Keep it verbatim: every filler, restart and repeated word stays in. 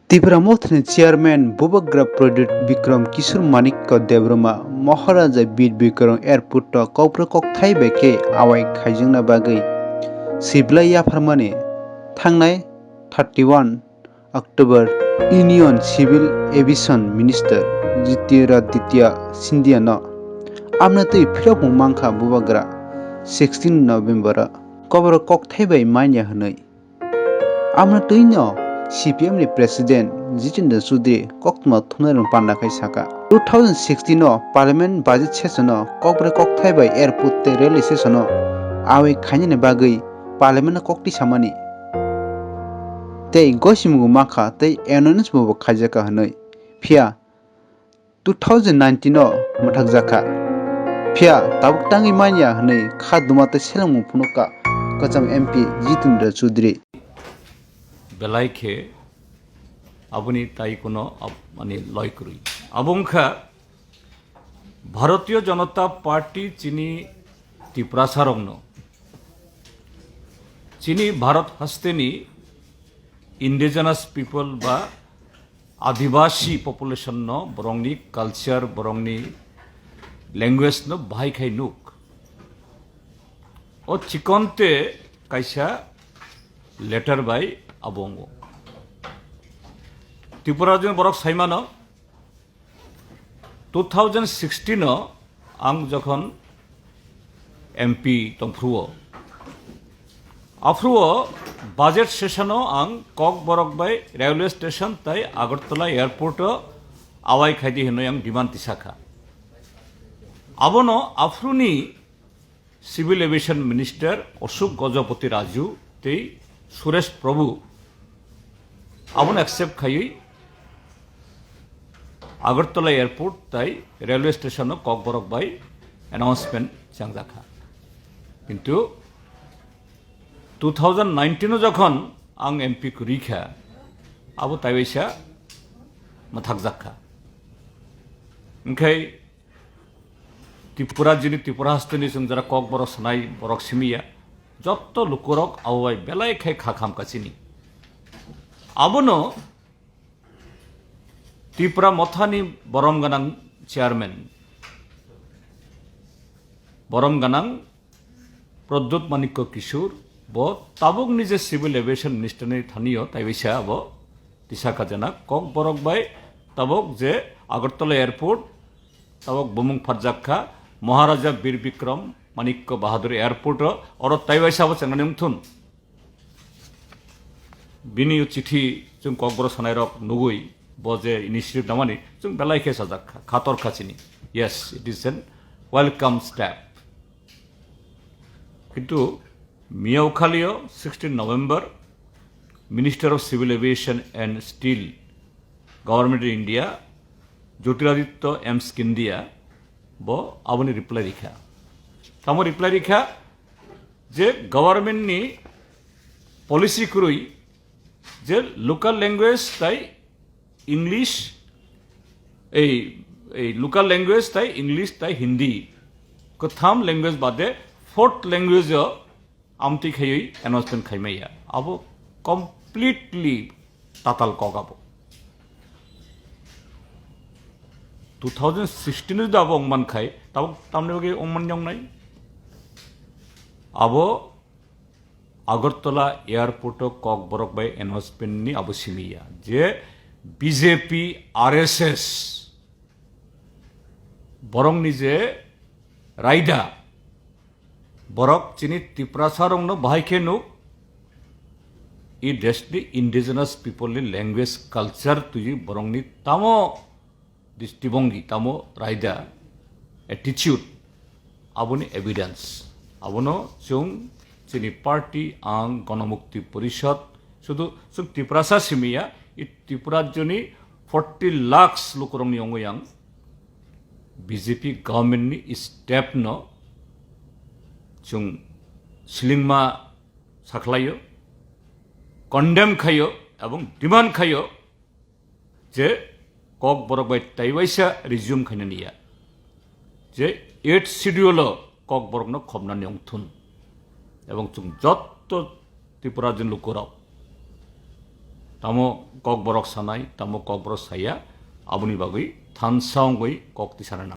Tipra Mothani Chairman Bubagra Pradyut Bikram Kishore Manikya Debbarma Maharaja Bir Bikram Airport o kokborok kokthai bai khe awai khaijakna bagwi sibilai yapharmani thangnai thirty one October Union Civil Aviation Minister Jyotiraditya Scindia no amna twi phirokmung mankha Bubagra sixteen November o kokborok kokthai bai manya hwnwi. Amno twino C P M ni President Jitendra Chaudhary koktwma thumnairokno panda khai saka, two thousand sixteen o Parliament budget session o kokbrwi kokthai bai airport tei railway station o awai khainani bagwi Parliament o kok tisamani tei gosimung bo mankha tei announce bo khaijakha hwnwi. Phiya two thousand nineteen o mwthakjakha. Phiya tabuk tangwi manya hwnwi kha duma tei selengmung phunukha kwcham M P Jitendra Chaudhary. Belai khe aboni tai kuno ab-, mani loi kwrwi. Abo wngkha Bharatiya Janata Party chini Tiprasarokno chini Bharat hasteni indigenous people ba Adibasi population no borokni culture, borokni language no bahai khai nuk. O chikonte kaisa letter bai abo wngo. Tripura rajyoni borok saimano two thousand sixteen o ang jokhon M P tongphruo, aphruo budget session o ang Kokborok bai railway station tai Agartala airport o awai khaidi hinwi ang demand tisakha. Abono aphruni Civil Aviation Minister Ashok Gajapati Raju tei Suresh Prabhu abono accept khaiwi Agartala airport tai railway station o Kokborok bai announcement changjakha. Kintu two thousand nineteen o jokhon ang M P kwrwi kha, abo taiwaisa mwthakjak kha. Wngkhai Tripura, jini Tripura hasteni chwng jara Kokborok sanai borok simi ya, jotto lukurok abo bai belai khai kha kham kachini. Abono Tipra Mothani borom gwnang chairman, borom gwnang Pradyut Manikya Kishore, bo tabuk ni je Civil Aviation Minister ni thani o taiwaisa abo tisa khajana Kokborok bai tabuk je Agartala airport tabuk bumung pharjak kha Maharaja Bir Bikram Manikya Bahadur airport o, oro taiwaisa abo chengnani wngthun. Bini o chithi chwng Kokborok sanairok nugwi bo je initiative namani chwng belai khe sajak kha, khator kha chini. Yes, it is an welcome step. Kintu miyao khalio sixteen November Minister of Civil Aviation and Steel, Government of India, Jyotiraditya M Scindia bo aboni reply rikha. Tamo reply rikha je government ni policy kwrwi je local language tai English, ei, ei local language tai English tai Hindi, kwtham language bade fourth language o amtwi khaiwi announcement khaimaya. Abo completely tatal kok abo. Two thousand sixteen o jodi abo wngman khai, tabuk tamni bagwi wngman wngnai? Abo Agartala airport o Kokborok bai announcement ni abo simi ya je B J P, R S S borok ni je raida, borok chini Tiprasa rok no bahai khe nuk, i desh ni indigenous people ni language, culture twi borok ni tamo distibongi tamo raida attitude, aboni evidence. Abono chwng chini party, ang Ganamukti Porishad, sudu chwng Tiprasa simi ya, i Tripura rajyoni forty lakhs lukurokni wngwi ang B J P government ni step no chwng slingma sakhlaio, condemn khaio, ebong demand khaio, je Kokborok bai taiwaisa resume khainani ya, je eighth schedule o Kokborok no khobnani wngthun, ebong chwng jotto Tripura rajyoni lukurok Tamo Kokborok sanai, tamo Kokborok saya, aboni bagwi thansa wngwi kok tisana nango.